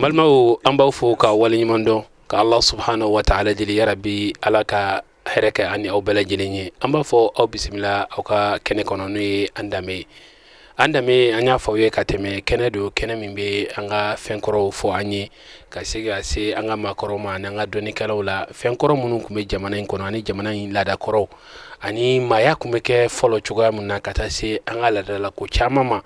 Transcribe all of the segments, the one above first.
Balimaw, an b'aw fo ka waleɲuman dɔn ka Allah subhanahu wa ta'ala deli, yarabi Ala ka hɛrɛ kɛ ani aw bɛɛ lajɛlen ye. An b'a fɔ aw bisimila aw ka kɛnɛ kɔnɔ, n'o ye An Danbe ye. An Danbe, an y'a fɔ aw ye ka tɛmɛ, kɛnɛ don, kɛnɛ min bɛ an ka fɛnkɔrɔw fɔ an ye, ka se ka se an ka maakɔrɔw ma ani an ka dɔnnikɛlaw la, fɛnkɔrɔ minnu tun bɛ jamana in kɔnɔ ani jamana in laadakɔrɔw ani maaya tun bɛ kɛ fɔlɔ cogoya min na, ka taa se an ka laadala ko caman ma,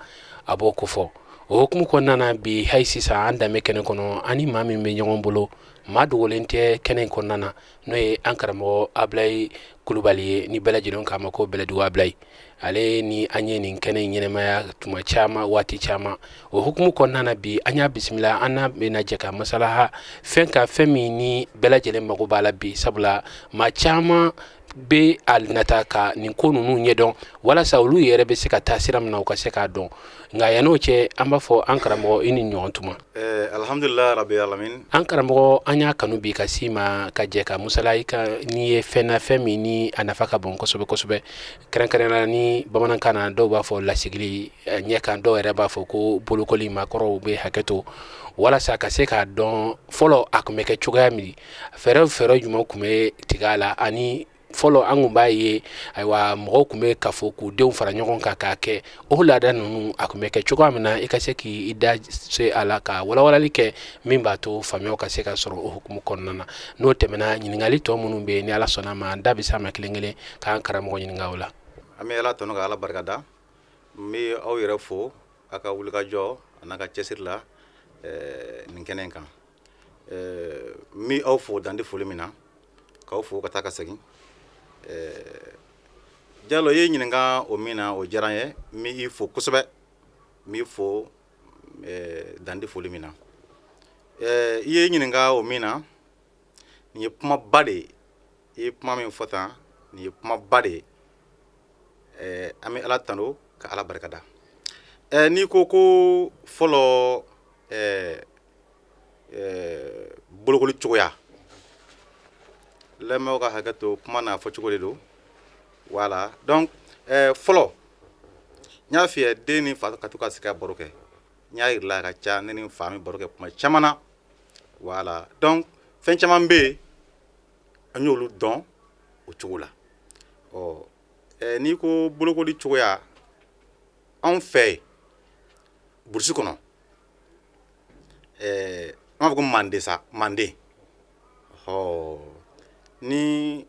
a b'o kofɔ. O hukumu kɔnɔna na, bi hali sisan, An Danbe kɛnɛ kɔnɔ, ani maa min bɛ ɲɔgɔn bolo, maa dogolen tɛ kɛnɛ in kɔnɔna na, n'o ye an karamɔgɔ Abilayi Kulubali ye, ni bɛɛ lajɛlen k'a ma ko Bɛlɛdugu Abilayi. Ale ni an ye nin kɛnɛ in ɲɛnɛmaya tuma caman, waati caman. O hukumu kɔnɔna na, bi an y'a bisimila, an n'a bɛna jɛ ka masalaha fɛn ka fɛn min ni bɛɛ lajɛlen mago b'a la bi, sabula maa caman bɛ a nata ka nin ko ninnu ɲɛdɔn, walasa olu yɛrɛ bɛ se ka taa sira min na, u ka se k'a dɔn. Nka yann'o cɛ, an b'a fɔ an karamɔgɔ, i ni ɲɔgɔn tuma. Alhamdulilayi rabi alamin. An karamɔgɔ, an y'a kanu bi ka s'i ma ka jɛ ka musala i ka n'i ye fɛn na, fɛn min ni a nafa ka bon kosɛbɛ kosɛbɛ, kɛrɛnkɛrɛnnenya ni bamanankan na, dɔw b'a fɔ lasigili ɲɛ kan, dɔw yɛrɛ b'a fɔ ko bolokoli. Maakɔrɔw bɛ hakɛ to, walasa ka se k'a dɔn fɔlɔ a tun bɛ kɛ cogoya min, fɛɛrɛ jumɛn tun bɛ tigɛ a la, ani fɔlɔ an tun b'a ye, ayiwa, mɔgɔw tun bɛ kafo k'u denw fara ɲɔgɔn kan k'a kɛ o laada ninnu, a tun bɛ kɛ cogoya min na, i ka se k'i da se a la ka walawalali kɛ min b'a to faamuyaw ka se ka sɔrɔ o hukumu kɔnɔna na. N'o tɛmɛna, ɲininkali tɔ minnu bɛ yen, ni Ala sɔnna a ma, an da bɛ s'a ma kelen kelen k'an karamɔgɔ ɲininka o la. An bɛ Ala tanu ka Ala barikada. N bɛ aw yɛrɛ fo aw ka wulikajɔ a n'a ka cɛsiri la nin kɛnɛ in kan. N bɛ aw fo dan tɛ foli min na, k'aw fo ka taa ka segin. Jalo, i ye ɲininka o min na, o diyara n ye. N bɛ i fo kosɛbɛ, n b'i fo dan tɛ foli min na. I ye ɲininka o min na, nin ye kumaba de ye. I ye kuma min fɔ tan, nin ye kumaba de ye. An bɛ Ala tanu ka Ala barikada. N'i ko ko fɔlɔ bolokoli cogoya, lamɛnw ka hakɛ to, kuma n'a fɔ cogo de don. Voilà, donc fɔlɔ, n y'a f'i ye, den ni fa ka to ka sigi ka baro kɛ. N y'a yir'i la, a ka ca, ne ni n fa bɛ baro kɛ kuma caman na. Voilà, donc fɛn caman bɛ yen, an y'olu dɔn o cogo la. Ɔ n'i ko bolokoli cogoya, anw fɛ yen burusi kɔnɔ, an b'a fɔ ko mande sa, mande. Ɔ ni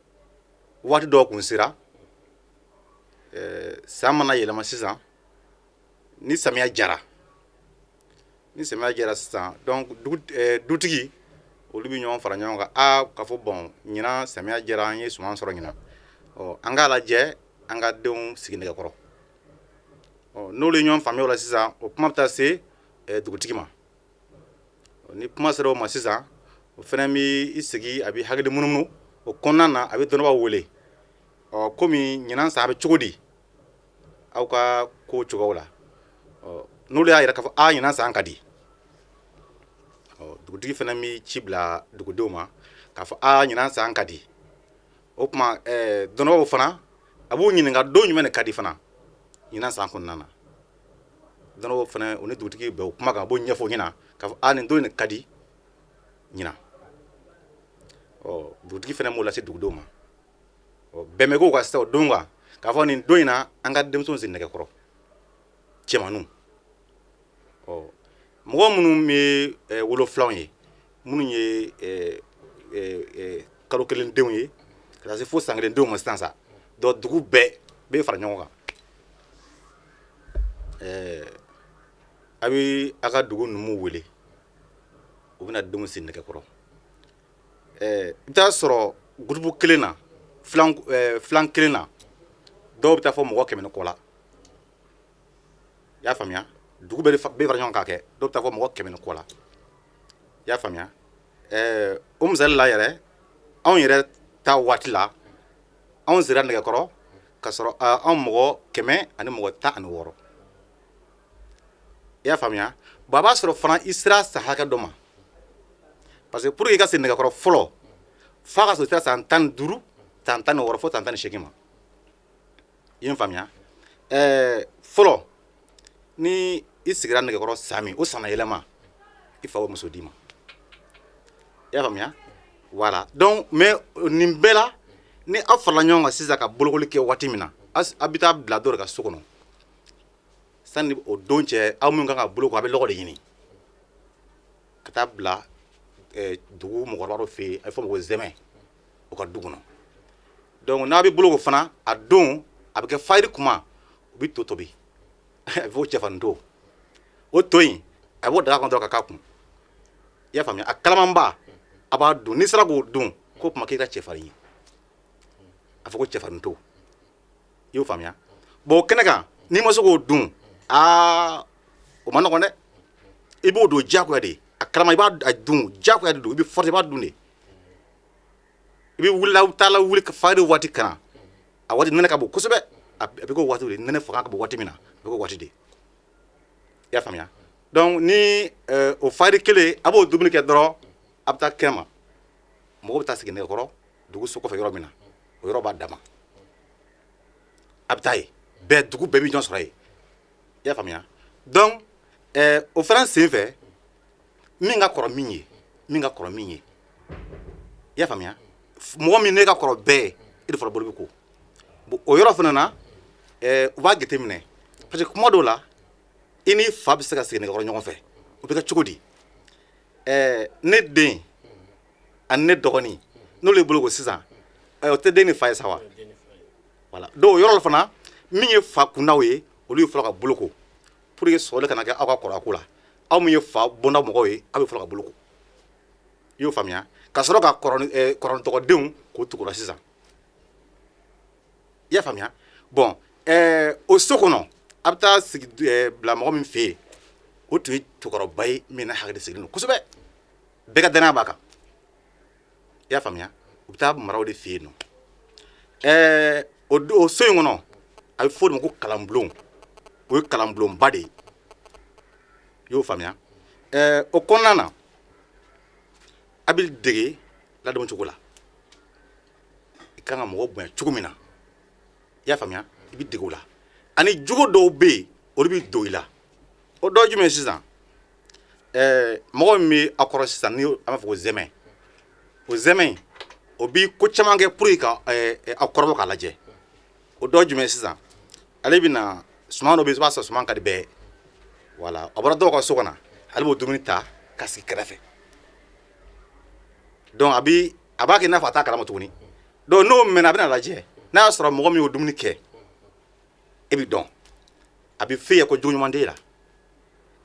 waati dɔw kun sera, san mana yɛlɛma sisan, ni samiya jara, ni samiya jara sisan, donc dutigi olu bɛ ɲɔgɔn fara ɲɔgɔn kan, aa, k'a fɔ bon, ɲinan samiya jara, an ye suman sɔrɔ ɲinan, ɔ an k'a lajɛ an ka denw sigi nɛgɛkɔrɔ. Ɔ n'olu ye ɲɔgɔn faamuya o la sisan, o kuma bɛ taa se dugutigi ma. Ni kuma sera o ma sisan, o fana bɛ i sigi, a bɛ hakili munumunu o kɔnɔna na, a bɛ dɔnnibaaw wele. Ɔ komi ɲinan san, a bɛ cogo di aw ka ko cogoyaw la? Ɔ n'olu y'a yira k'a fɔ aa, ɲinan san ka di, ɔ dugutigi fana bɛ ci bila dugudenw ma k'a fɔ aa, ɲinan san ka di. O tuma dɔnnibaaw fana, a b'u ɲininka don jumɛn de ka di fana ɲinan san kɔnɔna na. Dɔnnibaaw fana, o ni dugutigi bɛn o kuma kan, a b'o ɲɛfɔ ɲɛna k'a fɔ aa, nin don de ka di ɲinan. Ɔ dugutigi fana b'o lase dugudenw ma. Ɔ bɛn bɛ k'o kan sisan o don kan, k'a fɔ nin don in na, an ka denmisɛnw sigi nɛgɛkɔrɔ, cɛmanninw. Ɔ mɔgɔ minnu bɛ wolofilanw ye, minnu ye kalo kelen denw ye ka taa se fo san kelen denw ma sisan sa, donc dugu bɛɛ bɛ fara ɲɔgɔn kan. A bɛ a ka dugu numuw wele, u bɛna denw sigi nɛgɛkɔrɔ. I bɛ taa sɔrɔ groupe kelen na, filan kelen na, dɔw bɛ taa fɔ mɔgɔ 100 ni kɔ la. I y'a faamuya? Dugu bɛɛ bɛ fara ɲɔgɔn kan kɛ, dɔw bɛ taa fɔ mɔgɔ 100 ni kɔ la. I y'a faamuya? O misali la yɛrɛ, anw yɛrɛ ta waati la, anw sera nɛgɛkɔrɔ ka sɔrɔ anw mɔgɔ 116. I y'a faamuya? Bon, a b'a sɔrɔ fana i sera san hakɛ dɔ ma, parce que pour que i ka se nɛgɛkɔrɔ fɔlɔ, f'a ka sɔrɔ i sera san 15, san 16 fo san 18 ma. I ye n faamuya? Fɔlɔ, ni i sigira nɛgɛkɔrɔ san min, o sanna yɛlɛma, i fa bɛ muso d'i ma. I y'a faamuya? Voilà. Donc, mais nin bɛɛ la, ni aw farala ɲɔgɔn kan sisan ka bolokoli kɛ waati min na, aw bɛ taa bila dɔ de ka so kɔnɔ. Sani o don cɛ, aw minnu kan ka boloko, a bɛ lɔgɔ de ɲini ka taa bila dugu mɔgɔkɔrɔba dɔ fɛ yen, a bɛ fɔ o ma ko zɛmɛ, o ka du kɔnɔ. Donc n'a bɛ boloko fana, a don a bɛ kɛ fayiri kuma, u bɛ to tobi, a bɛ fɔ ko cɛfarinto. O to in, a b'o daga kɔnɔ dɔrɔn ka k'a kun. I y'a faamuya? A kalamanba, a b'a dun. N'i sera k'o dun, k'o tuma k'e ka cɛfarin ye, a fɔ ko cɛfarinto. I y'o faamuya? Bon, o kɛnɛ kan, n'i ma se k'o dun, aa, o ma nɔgɔn dɛ. I b'o don diyagoya de. A kalama, i b'a dun diyagoya de don. I bɛ forcer, i b'a dun de. I bɛ wuli, aw taa la wuli fayiri waati ka na, a waati nɛnɛ ka bon kosɛbɛ. A bɛ k'o waati de, nɛnɛ fanga ka bon waati min na, a bɛ k'o waati de. I y'a faamuya? Donc ni o fayiri kelen, a b'o dumuni kɛ dɔrɔn, a bɛ taa kɛnɛma. Mɔgɔw bɛ taa sigi nɛgɛkɔrɔ dugu so kɔfɛ yɔrɔ min na, o yɔrɔ b'a dama. A bɛ taa yen, bɛɛ, dugu bɛɛ bɛ ɲɔgɔn sɔrɔ yen. I y'a faamuya? Donc o fana sen fɛ, min ka kɔrɔ min ye, min ka kɔrɔ min ye, i y'a faamuya, mɔgɔ min ne ka kɔrɔ bɛɛ ye, e de fɔlɔ bolo bɛ ko. Bon, o yɔrɔ fana na, u b'a jateminɛ, parce que kuma dɔw la, i ni fa bɛ se ka sigi nɛgɛkɔrɔ ɲɔgɔn fɛ. O bɛ kɛ cogo di? Ne den ani ne dɔgɔnin, n'olu ye boloko sisan, o tɛ den ni fa ye sa wa? Voilà. Donc o yɔrɔ la fana, min ye fa kundaw ye, olu ye fɔlɔ ka boloko pour que sɔrɔli kana kɛ aw ka kɔrɔ ko la. Aw min ye fa bonda mɔgɔw ye, aw bɛ fɔlɔ ka boloko. I y'o faamuya? Ka sɔrɔ ka kɔrɔ dɔgɔdenw k'o tugu la sisan. I y'a faamuya? Bon, o so kɔnɔ, a bɛ taa sigi bila mɔgɔ min fɛ yen, o tun ye cɛkɔrɔba ye min na hakili sigilen don kosɛbɛ, bɛɛ ka danaya b'a kan. I y'a faamuya? U bɛ taa maraw de fɛ yen nɔ. O so in kɔnɔ, a bɛ fɔ o de ma ko kalanbulon. O ye kalanbulonba de ye. I y'o faamuya? O kɔnɔna na, a bɛ dege ladamu cogo la, i kan ka mɔgɔ bonya cogo min na. I y'a faamuya? I bɛ dege o la. Ani jogo dɔw bɛ yen, olu bɛ don i la. O dɔ ye jumɛn ye sisan? Mɔgɔ min bɛ aw kɔrɔ sisan, ni an b'a fɔ ko zɛmɛ, o zɛmɛ in, o bi ko caman kɛ pour que ka aw kɔrɔbɔ k'a lajɛ. O dɔ ye jumɛn ye sisan? Ale bɛ na suman dɔ bɛ yen, i b'a sɔrɔ suman ka di bɛɛ ye. Voilà, a bɔra dɔw ka so kɔnɔ, ale b'o dumuni ta ka sigi kɛrɛfɛ. Donc a b'a kɛ i n'a fɔ a t'a kalama tuguni. Donc n'o mɛnna, a bɛna lajɛ n'a y'a sɔrɔ mɔgɔ min y'o dumuni kɛ, e bɛ dɔn. A bɛ f'e ye ko jogo ɲuman t'e la.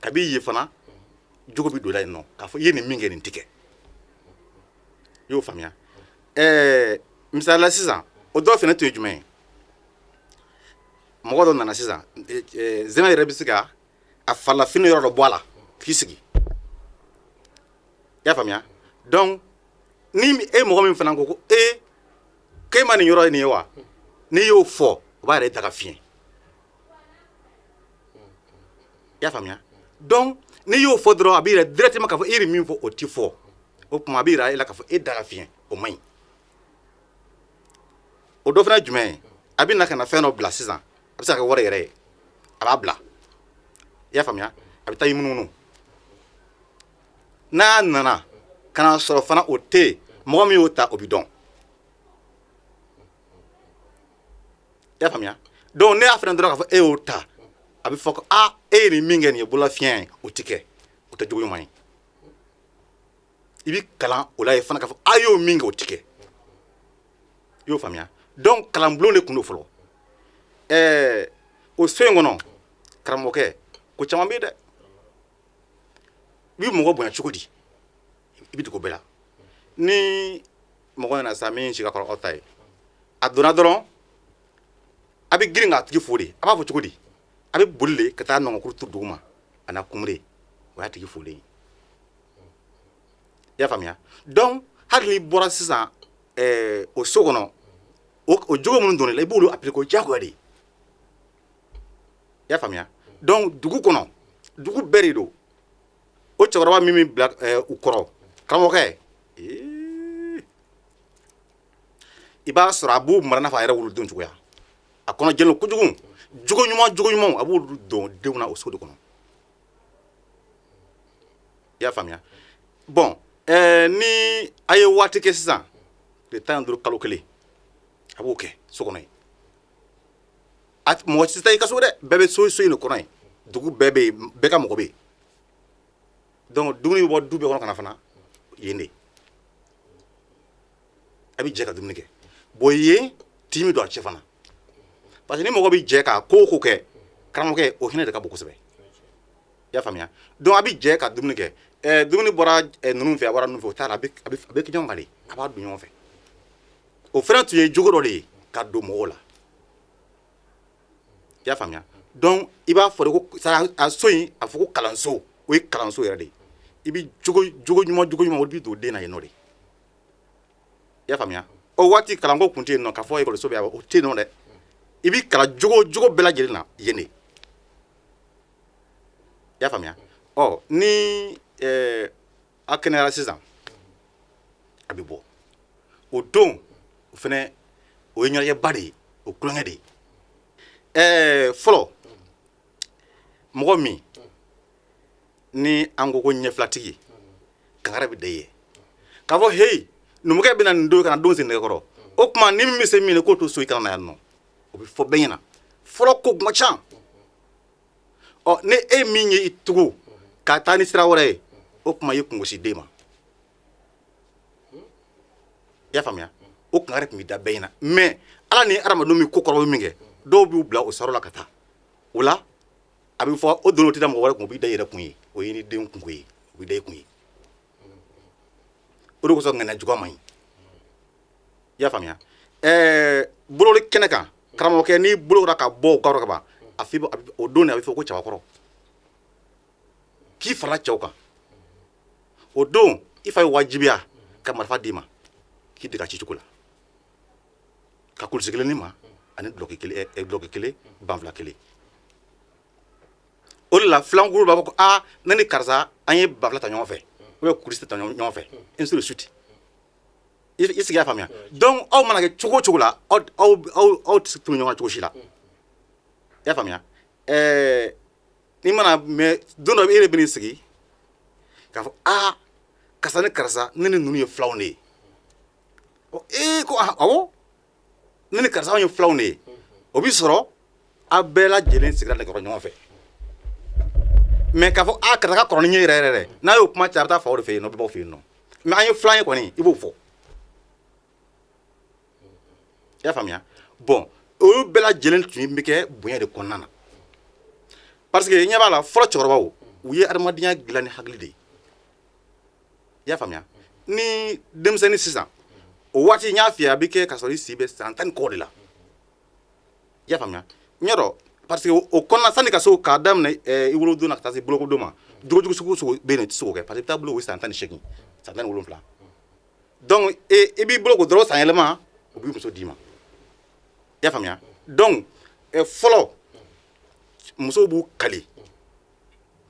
Kabi yen fana, jogo bɛ don i la yen nɔ, k'a fɔ i ye nin min kɛ, nin tɛ kɛ. I y'o faamuya? Misali la sisan, o dɔw fana tun ye jumɛn ye? Mɔgɔ dɔ nana sisan, zɛmɛ yɛrɛ bɛ se ka a farilafini yɔrɔ dɔ bɔ a la k'i sigi. I y'a faamuya? Donc ni e mɔgɔ min fana ko ko e k'e ma nin yɔrɔ ye nin ye wa, n'i y'o fɔ, o b'a yɛrɛ da ka fiɲɛ. I y'a faamuya? Donc n'i y'o fɔ dɔrɔn, a b'i yira directement k'a fɔ e ye min fɔ, o ti fɔ. O tuma a bɛ yira e la k'a fɔ e da ka fiɲɛ, o man ɲi. O dɔ fana ye jumɛn ye? A bɛ na ka na fɛn dɔ bila sisan, a bɛ se ka kɛ wari yɛrɛ ye, a b'a bila. I y'a faamuya? A bɛ taa i munumunu. N'a nana ka na sɔrɔ fana o tɛ yen, mɔgɔ min y'o ta, o bɛ dɔn. I y'a faamuya? Donc ne y'a fana dɔrɔn k'a fɔ e y'o ta, a bɛ fɔ ko aa, e ye nin min kɛ, nin ye bololafiɲɛ ye, o tɛ kɛ, o tɛ jogo ɲuman ye. I bɛ kalan o la yen fana k'a fɔ a y'o min kɛ, o tɛ kɛ. I y'o faamuya? Donc kalanbulon de tun don fɔlɔ. O so in kɔnɔ, karamɔgɔkɛ, ko caman bɛ yen dɛ. I bɛ mɔgɔ bonya cogo di? I bɛ dege o bɛɛ la. Ni mɔgɔ nana sa min si ka kɔrɔ aw ta ye, a donna dɔrɔn, a bɛ girin k'a tigi fo de. A b'a fɔ cogo di? A bɛ boli de ka taa nɔngɔnkuru turu duguma a n'a kunbere, o y'a tigi folen ye. I y'a faamuya? Donc hali n'i bɔra sisan o so kɔnɔ, o jogo minnu donna i la, i b'olu appliquer o diyagoya de. I y'a faamuya? Donc dugu kɔnɔ, dugu bɛɛ de don. O cɛkɔrɔba min bɛ bila u kɔrɔ, karamɔgɔkɛ, i b'a sɔrɔ a b'u mara n'a fɔ a yɛrɛ wolodenw cogoya. A kɔnɔ jɛlen kojugu. Jogo ɲuman, jogo ɲumanw, a b'olu don denw na o so de kɔnɔ. I y'a faamuya? Bon, Ni a ye waati kɛ sisan, tile 15, kalo kelen, a b'o kɛ so kɔnɔ yen. Mɔgɔ si tɛ taa i ka so dɛ, bɛɛ bɛ so in de kɔnɔ yen. Dugu bɛɛ bɛ yen, bɛɛ ka mɔgɔ bɛ yen. Donc dumuni bɛ bɔ du bɛɛ kɔnɔ ka na fana yen de. A bɛ jɛ ka dumuni kɛ. Bon, yen tin bɛ don a cɛ fana, parce que ni mɔgɔ bɛ jɛ ka ko o ko kɛ, karamɔgɔkɛ, o hinɛ de ka bon kosɛbɛ. I y'a faamuya? Donc a bɛ jɛ ka dumuni kɛ. Dumuni bɔra ninnu fɛ, a bɔra ninnu fɛ, o t'a la, a bɛ kɛ ɲɔgɔn kan de, a b'a dun ɲɔgɔn fɛ. O fana tun ye jogo dɔ de ye ka don mɔgɔw la. I y'a faamuya? Donc i b'a fɔ de ko a so in, a fɔ ko kalanso, o ye kalanso yɛrɛ de ye. I bɛ jogo ɲuman, jogo ɲuman, olu bɛ don den na yen nɔ de. I y'a faamuya? O waati kalanko tun tɛ yen nɔ k'a fɔ ekɔliso bɛ yan, o tɛ yen nɔ dɛ. I bɛ kalan jogo bɛɛ lajɛlen na yen de. I y'a faamuya? Ɔ, ni a kɛnɛyara sisan, a bɛ bɔ. O don, o fɛnɛ, o ye ɲɛnajɛba de ye, o tulonkɛ de ye. Fɔlɔ, mɔgɔ min ni an ko ko ɲɛfilatigi, kankari bɛ da i ye k'a fɔ: "Heyi, numukɛ bɛna nin don ka na don sen nɛgɛkɔrɔ. O tuma ni min bɛ se min na, k'o to so, i kana na yan nɔ." O bɛ fɔ bɛɛ ɲɛna. Fɔlɔ ko kuma ca. Ɔ, ni e min ye i tugu ka taa ni sira wɛrɛ ye, o tuma i ye kungosi den ma. I y'a faamuya? O kankari tun bɛ da bɛɛ ɲɛna. Mais ala ni adamadenw bɛ ko kɔrɔ min kɛ, dɔw b'u bila o saro la ka taa o la. A bɛ fɔ o don, o tɛ da mɔgɔ wɛrɛ kun, o b'i da i yɛrɛ kun ye. O ye ni den kunko ye, o bɛ da i kun ye. O de kosɔn ŋaniya juguya man ɲi. I y'a faamuya? Bolokoli kɛnɛ kan, karamɔgɔkɛ, n'i bolokora ka bɔ o kɔrɔ ka ban, a f'i o don de, a bɛ fɔ ko cɛbakɔrɔ, k'i farala cɛw kan. O don, i fa ye wajibiya ka marifa d'i ma k'i dege a cicogo la, ka kulusi kelen di ma ani dulɔki kelen, dulɔki kelen, banfula kelen. O de la filankuru b'a fɔ ko: "Aa, ne ni karisa, an ye banfula ta ɲɔgɔn fɛ, ou bien kulusi ta ɲɔgɔn fɛ," ainsi de suite. I sigi, y'a faamuya? Donc aw mana kɛ cogo o cogo la, aw tɛ se tunu ɲɔgɔn na cogo si la. I y'a faamuya? N'i mana mɛ, don dɔ e yɛrɛ bɛ n'i sigi k'a fɔ: "Aa, karisa ni karisa, ne ni ninnu ye filanw de ye." Ɔ, ee, ko awɔ, ne ni karisa, anw ye filanw de ye. O bi sɔrɔ aw bɛɛ lajɛlen sigira nɛgɛkɔrɔ ɲɔgɔn fɛ. Mais k'a fɔ: "Aa, karisa ka kɔrɔ ni n ye yɛrɛ yɛrɛ dɛ," n'a y'o kuma caya, a bɛ taa faw de fɛ yen nɔ, bɛɛ b'aw fɛ yen nɔ. Mais an ye filan ye kɔni, i b'o fɔ. I y'a faamuya? Bon, olu bɛɛ lajɛlen tun bɛ kɛ bonya de kɔnɔna na, parce que i ɲɛ b'a la, fɔlɔ cɛkɔrɔbaw, u ye adamadenya dilan ni hakili de ye. I y'a faamuya? Ni denmisɛnnin sisan, o waati n y'a f'i ye, a bɛ kɛ k'a sɔrɔ i si bɛ san 10 ni kɔ de la. I y'a faamuya? N y'a dɔn, parce que o kɔnɔna, sanni ka se k'a daminɛ i wolodon na ka taa se bolokodon ma, jogojugu sugu o sugu bɛ yen nɔ, i tɛ se k'o kɛ, parce que i bɛ taa bolo o ye san 18, san 17. Donc e i b'i bolo ko dɔrɔn, san yɛlɛma, o b'i muso d'i ma. I y'a faamuya? Donc fɔlɔ, musow b'u kali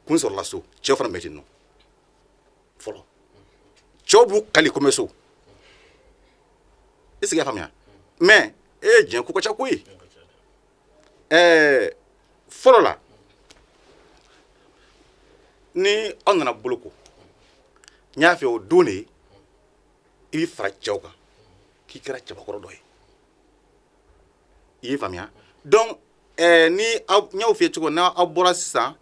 kun sɔrɔla so, cɛw fana bɛ ten nɔ. Fɔlɔ, cɛw b'u kali ko n bɛ so. Est ce que i y'a faamuya? Mais e, diɲɛ ko ka ca koyi. Fɔlɔ la, ni aw nana boloko, n y'a fɛ, o don de i bɛ fara cɛw kan k'i kɛra cɛbakɔrɔ dɔ ye. I y'i faamuya? Donc ni aw, n y'aw f'i ye cogo min, n'aw bɔra sisan,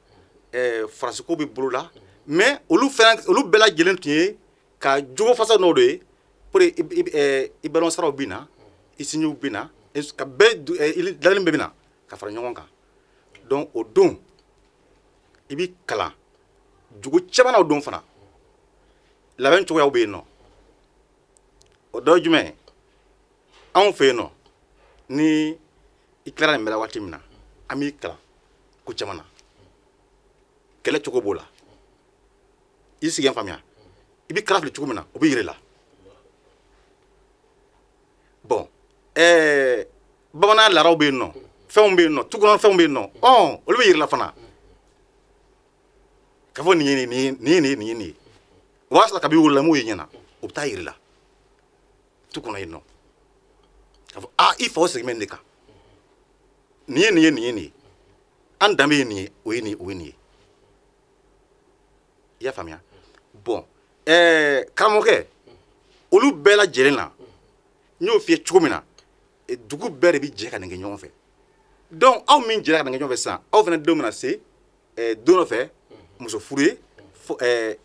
farasiko bɛ bolo la. Mais olu fɛnɛ, olu bɛɛ lajɛlen tun ye ka jogo fasa dɔw de ye pour i balimasiraw bɛ na, i sinjiw bɛ na, ka bɛɛ dalen bɛɛ bɛ na ka fara ɲɔgɔn kan. Donc o don, i bɛ kalan jogo caman na. O don fana, labɛn cogoyaw bɛ yen nɔ. O dɔ ye jumɛn ye? Anw fɛ yen nɔ, ni i tilara nin bɛɛ la waati min na, an b'i kalan ko caman na. Kɛlɛ cogo b'o la. I sigi faamuya, i bɛ kala fili cogo min na, o bɛ yir'i la. Bon, bamanan laadaw bɛ yen nɔ, fɛnw bɛ yen nɔ, tu kɔnɔ fɛnw bɛ yen nɔ, olu bɛ yir'i la fana k'a fɔ nin ye nin ye, nin ye nin ye, nin ye nin ye. O b'a sɔrɔ kabi wolola m'o ye ɲɛna, o bɛ taa yir'i la tu kɔnɔ yen nɔ k'a fɔ: "Aa, i faw segin bɛ nin de kan, nin ye nin ye, nin ye nin ye, an danbe ye nin ye, o ye nin ye, o ye nin ye." I y'a faamuya? Bon. Karamɔgɔkɛ, olu bɛɛ lajɛlen na, n y'o f'i ye cogo min na, dugu bɛɛ de bɛ jɛ ka nin kɛ ɲɔgɔn fɛ. Donc aw min jɛra ka nin kɛ ɲɔgɔn fɛ sisan, aw fana denw bɛna se don dɔ fɛ muso furu ye,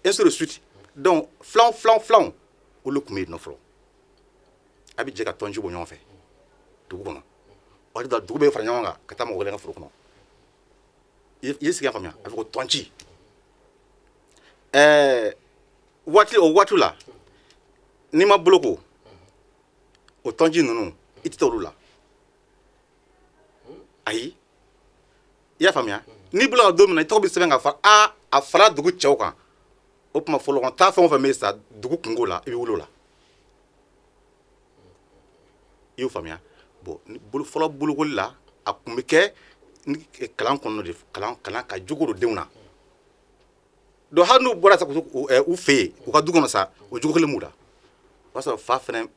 ainsi de suite. Donc filanw filanw filanw, olu tun bɛ yen nɔ fɔlɔ. A bɛ jɛ ka tɔnci bɔ ɲɔgɔn fɛ dugu kɔnɔ. Waati dɔ la, dugu bɛ fara ɲɔgɔn kan ka taa mɔgɔ kelen ka foro kɔnɔ. I ye sigi faamuya, a bɛ fɔ ko tɔnci. Waati o waati la, n'i ma boloko, o tɔnci ninnu, i tɛ taa olu la. Ayi, i y'a faamuya? N'i bolola don min na, i tɔgɔ bɛ sɛbɛn ka fara a fara dugu cɛw kan. O tuma fɔlɔ kɔnɔ taa fɛn o fɛn bɛ sa dugu kungo la, i bɛ wuli o la. I y'o faamuya? Bon, fɔlɔ bolokoli la, a tun bɛ kɛ ni kalan kɔnɔna de, kalan ka jogo don denw na. Donc hali n'u bɔra sa u fɛ yen, u ka du kɔnɔ sa, o jogo kelen b'u la. O b'a sɔrɔ fa fɛnɛ,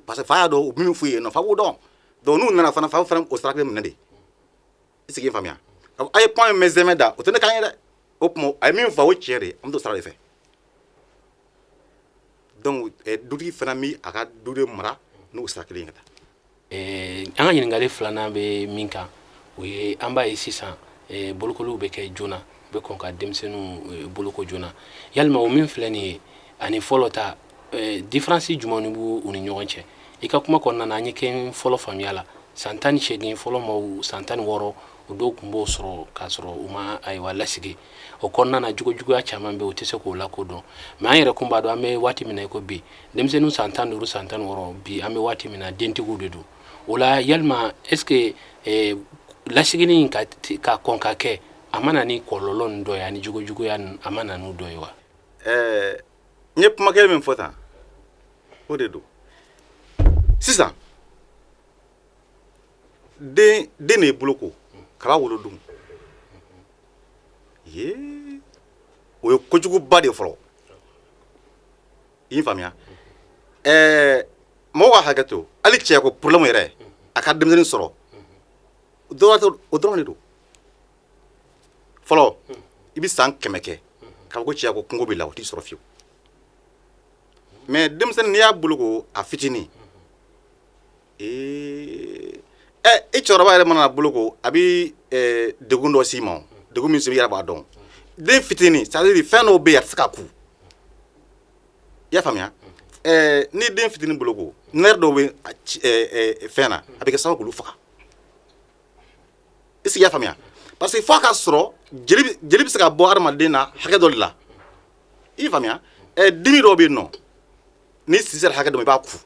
parce que fa y'a dɔn u bɛ min f'u ye nɔ, fa b'o dɔn. Donc n'u nana fana, fa fana o sira kelen minɛ de. I sigi faamuya, a ye kuma min mɛn zɛmɛ da, o tɛ ne kan ye dɛ. O tuma a ye min fɔ, o tiɲɛ de, an bɛ t'o sira de fɛ. Donc dutigi fana bɛ a ka duden mara n'o sira kelen ye ka taa. An ka ɲininkali filanan bɛ min kan, o ye an b'a ye sisan bolokoliw bɛ kɛ joona, u bɛ kɔn ka denmisɛnninw boloko joona. Yalima o min filɛ nin ye ani fɔlɔ ta, différence jumɛn b'u ni ɲɔgɔn cɛ? I ka kuma kɔnɔna na, an ye kɛ fɔlɔ faamuya la, san 18 fɔlɔ maaw, san 16, o dɔw tun b'o sɔrɔ k'a sɔrɔ u ma ayiwa lasigi. O kɔnɔna na, jogojuguya caman bɛ, u tɛ se k'o lakodɔn. Mais an yɛrɛ kun b'a dɔn, an bɛ waati min na i ko bi, denmisɛnninw san 15, san 16, bi an bɛ waati min na, dentigiw de don. O la, yalima est ce que lasigini ka kɔn ka kɛ, a ma na ni kɔlɔlɔ nin dɔ ye, ani jogojuguya nin, a ma na n'u dɔ ye wa? N ye kuma kelen min fɔ tan, o de don. Sisan den de ye boloko kaba wolodon ye, o ye kojuguba de fɔlɔ. I y'i faamuya? Mɔgɔw ka hakɛ to, hali cɛ ko problème yɛrɛ, a ka denmisɛnnin sɔrɔ, o dɔrɔn de don fɔlɔ. I bɛ san 100 kɛ k'a fɔ ko cɛ ko kungo b'i la, o t'i sɔrɔ fiyewu. Mais denmisɛnnin, n'i y'a boloko a fitinin, i cɛkɔrɔba yɛrɛ mana boloko, a bɛ degun dɔ s'i ma, degun min i yɛrɛ b'a dɔn. Den fitinin, c'est à dire fɛn dɔw bɛ yen, a tɛ se ka ku. I y'a faamuya? Ni den fitinin boloko, nerf dɔw bɛ fɛn na, a bɛ kɛ sababu k'olu faga. Est ce que i y'a faamuya? Parce que f'a ka sɔrɔ jeli bɛ se ka bɔ hadamaden na hakɛ dɔ de la. I y'a faamuya? Dimi dɔw bɛ yen nɔ, ni si sera hakɛ dɔ ma, i b'a ku,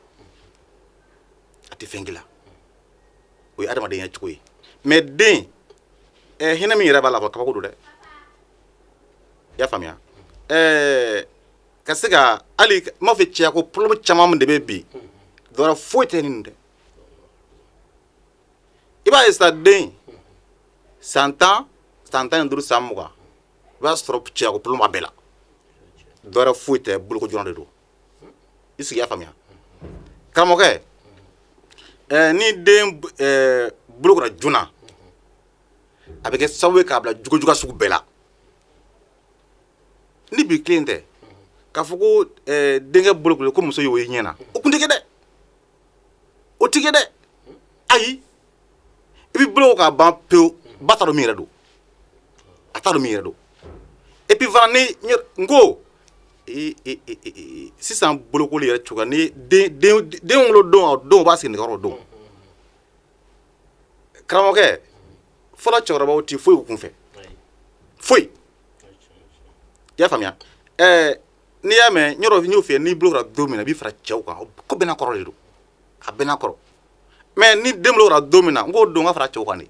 a tɛ fɛn k'i la. O ye adamadenya cogo ye. Mais den, hinɛ min yɛrɛ b'a la, fɔ kabako don dɛ. I y'a faamuya? Ka se ka hali n b'a fɔ cɛya ko problème caman de bɛ bi, dɔwɛrɛ foyi tɛ nin tɛ. I b'a ye sisan, den san 10, san 15, san 20, i b'a sɔrɔ cɛya ko problème b'a bɛɛ la. Dɔwɛrɛ foyi tɛ, boloko joona de don. I sigi, y'a faamuya karamɔgɔkɛ? Ni den bolokora joona, a bɛ kɛ sababu ye k'a bila jogojuguya sugu bɛɛ la. Ni bi kelen tɛ k'a fɔ ko denkɛ bolokoli ko muso y'o ye ɲɛ na, o kun tɛ kɛ dɛ, o tɛ kɛ dɛ. Ayi, i bɛ boloko k'a ban pewu, ba t'a dɔn min yɛrɛ don, a t'a dɔn min yɛrɛ don. Et puis fana, ni n ko sisan bolokoli yɛrɛ cogoya, ni den wolo don, o don o b'a sigi nɛgɛkɔrɔ don. Karamɔgɔkɛ, fɔlɔ cɛkɔrɔbaw tɛ foyi kun fɛ, foyi. I y'a faamuya? N'i y'a mɛn, n yɔrɔ n y'o f'i ye, n'i bolokora don min na, i b'i fara cɛw kan, ko bɛɛ n'a kɔrɔ de don, a bɛɛ n'a kɔrɔ. Mais ni den bolokora don min na, n k'o don ka fara cɛw kan de,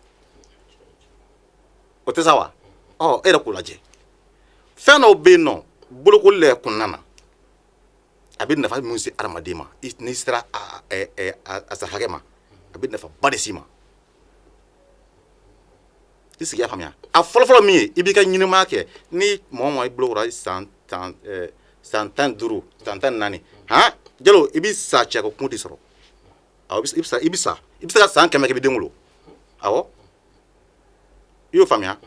o tɛ sa wa? Ɔ, e yɛrɛ k'o lajɛ. Fɛn dɔw bɛ yen nɔ, bolokoli yɛrɛ kɔnɔna na, a bɛ nafa min se adamaden ma, n'i sera a sa hakɛ ma, a bɛ nafaba de s'i ma. I sigi, y'a faamuya? A fɔlɔfɔlɔ min ye, i b'i ka ɲɛnamaya kɛ. Ni mɔgɔ o mɔgɔ i bolokora san 10, san 15, san 14, han jalo, i bɛ sa, cɛ ko kun t'i sɔrɔ. Awɔ, i bɛ sa, i bɛ sa, i bɛ se ka san 100 kɛ, i bɛ den wolo. Awɔ, i y'o faamuya?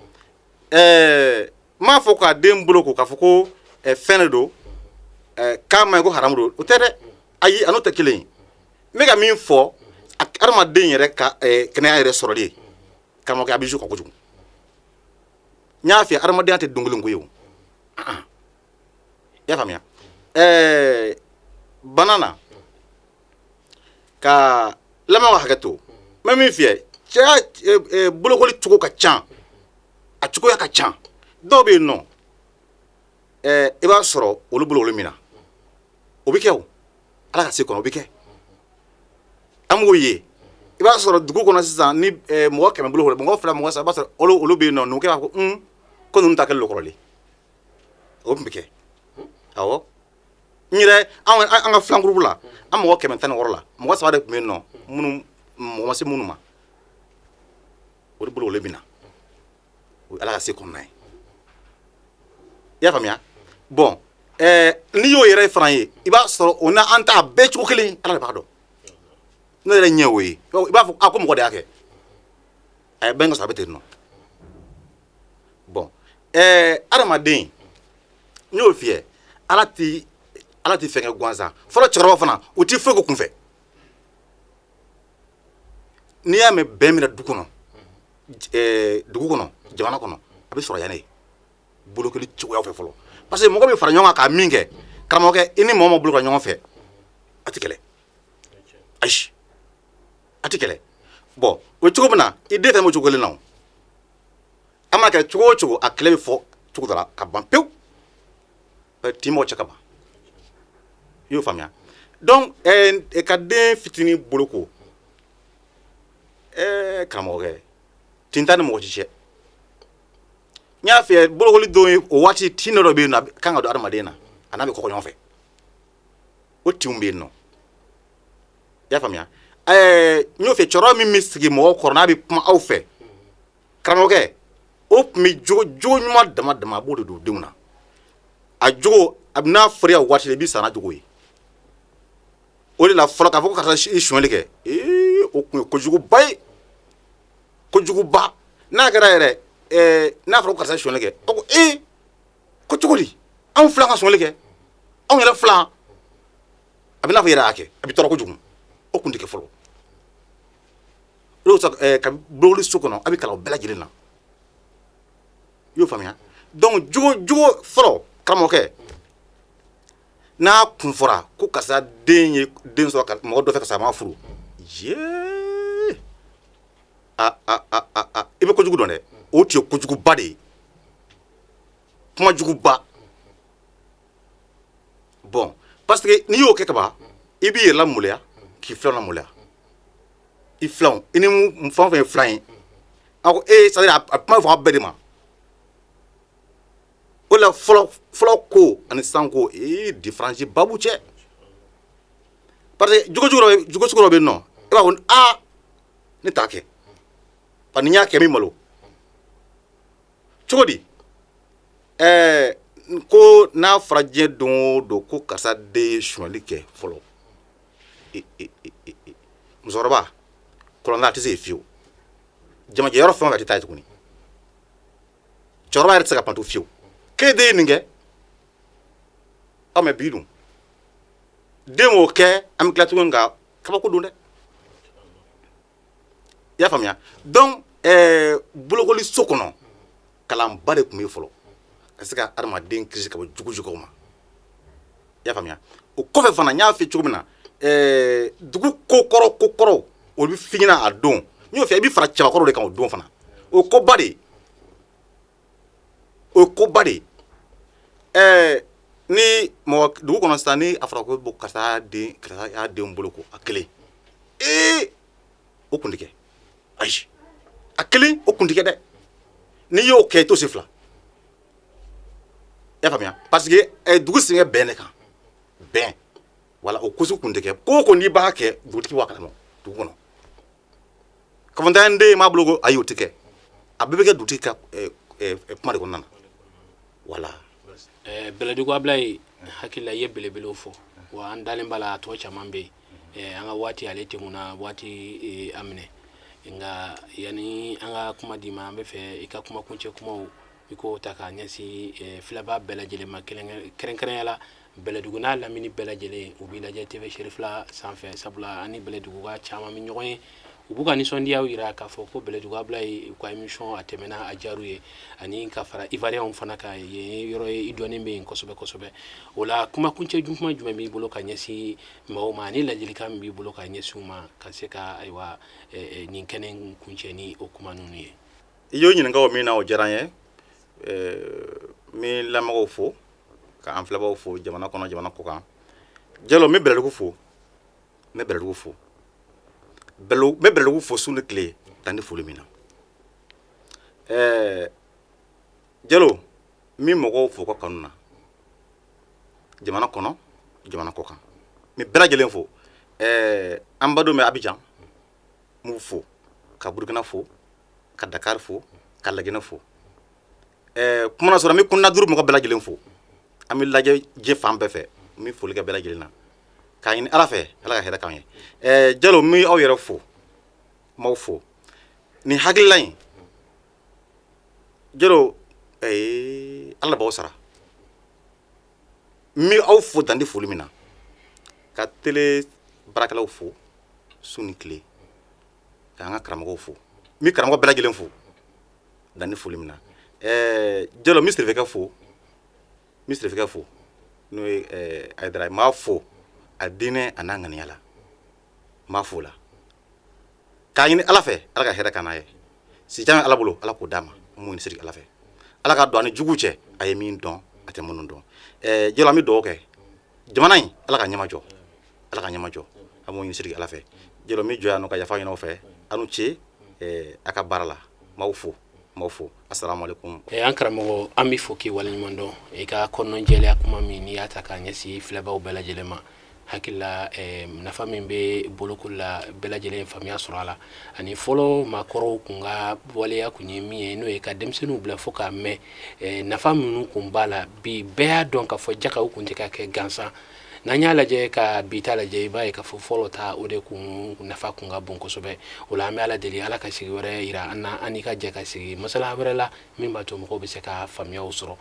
N m'a fɔ k'a den boloko k'a fɔ ko fɛn de don. K'a ma ɲi ko haramu don, o tɛ dɛ. Ayi, a n'o tɛ kelen ye. N bɛ ka min fɔ, adamaden yɛrɛ ka kɛnɛya yɛrɛ sɔrɔli ye, karamɔgɔkɛ, a bɛ jouer kan kojugu. N y'a f'i ye, adamadenya tɛ don kelen ko ye o. I y'a faamuya? Bana na ka lamɛn ka hakɛ to, n bɛ min f'i ye, cɛya bolokoli cogo ka ca, a cogoya ka ca. Dɔw bɛ yen nɔ, i b'a sɔrɔ olu bolo olu min na, o bɛ kɛ o, Ala ka se kɔnɔ, o bɛ kɛ. An b'o ye. I b'a sɔrɔ dugu kɔnɔ sisan, ni mɔgɔ 100 bolo, mɔgɔ 2, mɔgɔ 3, i b'a sɔrɔ olu bɛ yen nɔ, numukɛ b'a fɔ ko ninnu ta kɛlen don kɔrɔlen. O tun bɛ kɛ. Awɔ, n yɛrɛ, an ka filan groupe la, an mɔgɔ 116 la, mɔgɔ 3 de tun bɛ yen nɔ, minnu mɔgɔ ma se minnu ma, o de bolo olu bɛ na. O ye Ala ka se kɔnɔna ye. I y'a faamuya? Bon, n'i y'o yɛrɛ fana ye, i b'a sɔrɔ o n'an ta bɛɛ cogo kelen. Ala de b'a dɔn. Ne yɛrɛ ɲɛ o ye, i b'a fɔ a ko mɔgɔ de y'a kɛ, a ye bɛn ka sɔrɔ a bɛ ten nɔ. Bon, adamaden, n y'o f'i ye, Ala ti fɛn kɛ gansan. Fɔlɔ cɛkɔrɔba fana, u ti foyi ko kunfɛ. N'i y'a mɛn bɛn minɛ du kɔnɔ, dugu kɔnɔ, jamana kɔnɔ, a bɛ sɔrɔ yan de, bolokoli cogoya fɛ fɔlɔ. Parce que mɔgɔ bɛ fara ɲɔgɔn kan k'a min kɛ, karamɔgɔkɛ, i ni mɔgɔ ma bolo ka ɲɔgɔn fɛ, a tɛ kɛlɛ. Ayi, a tɛ kɛlɛ. Bon, o cogo min na, i den fɛn b'o cogo kelen na. O an mana kɛ cogo o cogo, a kɛlɛ bɛ fɔ cogo dɔ la ka ban pewu, tin mɔgɔ cɛ ka ban. I y'o faamuya? Donc ka den fitinin boloko, karamɔgɔkɛ, tin t'a ni mɔgɔ si cɛ. N y'a f'i ye, bolokoli don ye, o waati tin dɔ bɛ yen nɔ, a kan ka don adamaden na, a n'a bɛ kɔgɔ ɲɔgɔn fɛ, o tinw bɛ yen nɔ. I y'a faamuya? N y'o fɛ, cɛkɔrɔba min bɛ sigi mɔgɔw kɔrɔ, n'a bɛ kuma aw fɛ, karamɔgɔkɛ, o tun bɛ jogo ɲuman dama dama, a b'o de don denw na. A jogo, a bɛ n'a fɔra o waati la, i bɛ sa n'a jogo ye. O de la fɔlɔ, k'a fɔ ko karisa i sonyali kɛ, ee, o tun ye kojuguba ye, kojuguba. N'a kɛra yɛrɛ, n'a fɔra ko karisa sonyali kɛ, o ko ee, ko cogo di, anw fila ka sonyali kɛ, anw yɛrɛ fila, a bɛ n'a fɔ i yɛrɛ y'a kɛ, a bɛ tɔɔrɔ kojugu. O tun tɛ kɛ fɔlɔ. O de kosɔn, ka bolokoli so kɔnɔ, a bɛ kalan o bɛɛ lajɛlen na. I y'o faamuya? Donc jogo fɔlɔ, karamɔgɔkɛ, n'a kun fɔra ko karisa den ye den sɔrɔ mɔgɔ dɔ fɛ ka sɔrɔ a ma furu, yee, a a a a a i bɛ kojugu dɔn dɛ. O tun ye kojuguba de ye, kumajuguba. Bon, parce que n'i y'o kɛ kaban, i b'i yɛrɛ lamaloya k'i filanw lamaloya. I filanw, i ni fɛn o fɛn ye filan ye, a ko ee, c'est à dire a kuma bɛ fɔ aw bɛɛ de ma. O la fɔlɔ fɔlɔ ko ani sisan ko, ee, différence ba b'u cɛ. Parce que jogo sugu dɔ bɛ yen nɔ, i b'a fɔ aa, ne t'a kɛ, parce que ni n y'a kɛ, n bɛ malo cogo di? Ko n'a fɔra diɲɛ don o don ko karisa den ye sonyali kɛ fɔlɔ, musokɔrɔba kɔlɔnda a tɛ se yen fiyewu. Jamajɛ yɔrɔ fɛn o fɛn, a tɛ taa yen tuguni. Cɛkɔrɔba yɛrɛ tɛ se ka pantu fiyewu k'e den ye nin kɛ. Ɔ, mais bi dun, den m'o kɛ, an bɛ tila tuguni ka kabako don dɛ. I y'a faamuya? Donc bolokoli so kɔnɔ, kalanba de tun bɛ yen fɔlɔ, ka se ka adamaden kisi ka bɔ jugu juguw ma. I y'a faamuya? O kɔfɛ fana, n y'a fɔ cogo min na, dugu ko kɔrɔ, ko kɔrɔw, olu bɛ f'i ɲɛna a don. N y'o fɛ, i bɛ fara cɛbakɔrɔw de kan o don fana. O ye koba de ye, o ye koba de ye. Ni mɔgɔ dugu kɔnɔ sisan, ni a fɔra ko bon, karisa den, karisa y'a den bolo ko a kelen, ee, o kun tɛ kɛ. Ayi, a kelen, o kun tɛ kɛ dɛ. N'i y'o kɛ, i t'o se fila. I y'a faamuya? Parce que dugu sen bɛ bɛn de kan, bɛn wala o ko sugu kun tɛ kɛ. Ko o ko n'i b'a kɛ, dugutigi b'a kalama dugu kɔnɔ. Ka fɔ n den m'a bolo ko ayi, o tɛ kɛ. A bɛɛ bɛ kɛ dugutigi ka kuma de kɔnɔna na. Wala. Bɛlɛdugu Abilaye, hakili la i ye belebelew fɔ wa an dalen b'a la, a tɔ caman bɛ yen. An ka waati ale tɛmɛna waati a minɛ, nka yanni an ka kuma d'i ma, an bɛ fɛ i ka kuma kuncɛ kumaw, i k'o ta k'a ɲɛsin filɛbaa bɛɛ lajɛlen ma, kɛrɛnkɛrɛnya la Bɛlɛdugu n'a lamini bɛɛ lajɛlen u b'i lajɛ TV Cherifla sanfɛ, sabula ani Bɛlɛduguka caman bɛ ɲɔgɔn ye. U b'u ka nisɔndiyaw yira k'a fɔ ko Bɛlɛdugu Ablaye u ka émission a tɛmɛna, a diyar'u ye, ani ka fara Ivoirienw fana kan. Yen yɔrɔ ye i dɔnnen bɛ yen kosɛbɛ kosɛbɛ. O la, kuma kuncɛ kuma jumɛn b'i bolo ka ɲɛsin maaw ma, ani ladilikan min b'i bolo ka ɲɛsin u ma, ka se ka ayiwa nin kɛnɛ kuncɛ ni o kuma ninnu ye? I y'o ɲininka o min na, o diyara n ye. N bɛ lamɛnbagaw fo, ka an filɛbagaw fo, jamana kɔnɔ, jamana kɔkan. Jalo, n bɛ Bɛlɛdugu fo, n bɛ Bɛlɛdugu fo, n bɛ Bɛlɛdugu fo su ni tile, dan tɛ foli min na. Jalo, n bɛ mɔgɔw fo ka kanu na, jamana kɔnɔ, jamana kɔkan, n bɛ bɛɛ lajɛlen fo. An badenw bɛ Abijan, n b'u fo, ka Burukina fo, ka Dakar fo, ka Laginɛ fo. Kuma sɔrɔ, n bɛ Kunda Duuru mɔgɔ bɛɛ lajɛlen fo. An bɛ lajɛ diɲɛ fan bɛɛ fɛ. N bɛ foli kɛ bɛɛ lajɛlen na, k'a ɲini Ala fɛ, Ala ka hɛrɛ k'an ye. Jalo, n bɛ aw yɛrɛ fo, n b'aw fo nin hakilila in. Jalo, Ala b'aw sara. N bɛ aw fo dan tɛ foli min na, ka télé baarakɛlaw fo su ni tile, k'an ka karamɔgɔw fo. N bɛ karamɔgɔ bɛɛ lajɛlen fo dan tɛ foli min na. Jalo, n bɛ sirifɛkɛ fo, n bɛ sirifɛkɛ fo, n'o ye Ayidara ye. N b'a fo a diinɛ a n'a ŋaniya la, n b'a fo la, k'a ɲini Ala fɛ, Ala ka hɛrɛ k'an n'a ye. Sijan bɛ Ala bolo, Ala k'o d'a ma. N b'o ɲini siri Ala fɛ, Ala ka don a ni jugu cɛ, a ye min dɔn, a tɛ minnu dɔn. Jalo, an bɛ dugawu kɛ jamana in, Ala ka ɲɛmajɔ, Ala ka ɲɛmajɔ. An b'o ɲini siri Ala fɛ. Jalo, n bɛ jɔ yan nɔ ka yafa ɲini aw fɛ. Aw ni ce a ka baara la. N b'aw fo, n b'aw fo. Asalaamaaleykum. An karamɔgɔ, an b'i fo k'i waleɲuman dɔn i ka kɔnɔnjɛlenya kuma min n'i y'a ta k'a ɲɛsin filɛbaw bɛɛ lajɛlen ma. Hakilila nafa min bɛ bolokoli la, bɛɛ lajɛlen faamuya sɔrɔ a la, ani fɔlɔ maakɔrɔw kun ka waleya kun ye min ye, n'o ye ka denmisɛnninw bila fo k'a mɛn, nafa minnu kun b'a la. Bi bɛɛ y'a dɔn k'a fɔ jakaw kun tɛ ka kɛ gansan. N'an y'a lajɛ ka bi ta lajɛ, i b'a ye k'a fɔ fɔlɔ ta o de kun nafa kun ka bon kosɛbɛ. O la, an bɛ Ala deli, Ala ka sigi wɛrɛ yira an na, an n'i ka jɛ ka sigi masala wɛrɛ la min b'a to mɔgɔw bɛ se ka faamuyaw sɔrɔ.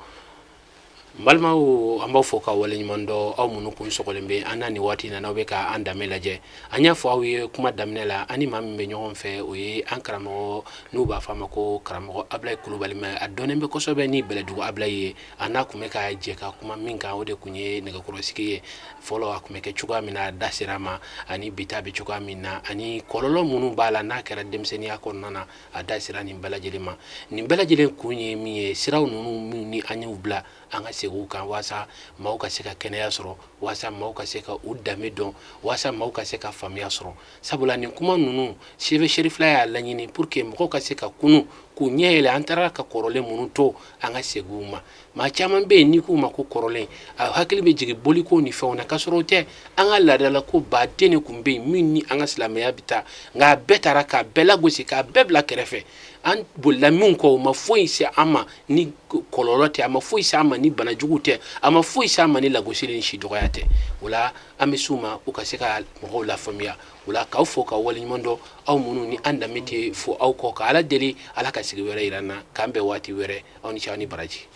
N balimaw, an b'aw fo ka waleɲuman dɔn, aw minnu kun sɔgɔlen bɛ an na nin waati na, n'aw bɛ ka an danbe lajɛ. An y'a fɔ aw ye kuma daminɛ la, an ni maa min bɛ ɲɔgɔn fɛ, o ye an karamɔgɔ n'u b'a fɔ a ma ko karamɔgɔ Abulayi Kulubali, mais a dɔnnen bɛ kosɛbɛ ni Bɛlɛdugu Abulayi ye. A n'a tun bɛ ka jɛ ka kuma min kan, o de tun ye nɛgɛkɔrɔsigi ye. Fɔlɔ a tun bɛ kɛ cogoya min na, a da sera a ma, ani bi ta bɛ cogoya min na, ani kɔlɔlɔ minnu b'a la n'a kɛra denmisɛnninya kɔnɔna na, a da sera nin bɛɛ lajɛlen ma. Nin bɛɛ lajɛlen kun ye min ye, siraw ninnu min ni an y'u bila, an ka segin u kan, walasa maaw ka se ka kɛnɛya sɔrɔ, walasa maaw ka se ka u danbe dɔn, walasa maaw ka se ka faamuya sɔrɔ. Sabula nin kuma ninnu, TV Cherifla y'a laɲini pour que mɔgɔw ka se ka kunu k'u ɲɛ yɛlɛ. An taara ka kɔrɔlen minnu to, an ka segin u ma. Maa caman bɛ yen, n'i k'u ma ko kɔrɔlen, a hakili bɛ jigin boliko ni fɛnw na, k'a sɔrɔ o tɛ. An ka laadala ko baden de tun bɛ yen min ni an ka silamɛya bɛ taa, nka a bɛɛ taara k'a bɛɛ lagosi, k'a bɛɛ bila kɛrɛfɛ. An bolila min kɔ, o ma foyi se an ma ni kɔlɔlɔ tɛ, a ma foyi se an ma ni banajugu tɛ, a ma foyi se an ma ni lagosili ni si dɔgɔya tɛ. O la, an bɛ s'u ma, u ka se ka mɔgɔw lafaamuya. O la, k'aw fo ka waleɲuman dɔn, aw minnu ni an danbe tɛ fo aw kɔ, ka Ala deli, Ala ka sigi wɛrɛ yira an na, k'an bɛn waati wɛrɛ. Aw ni ce, aw ni baraji.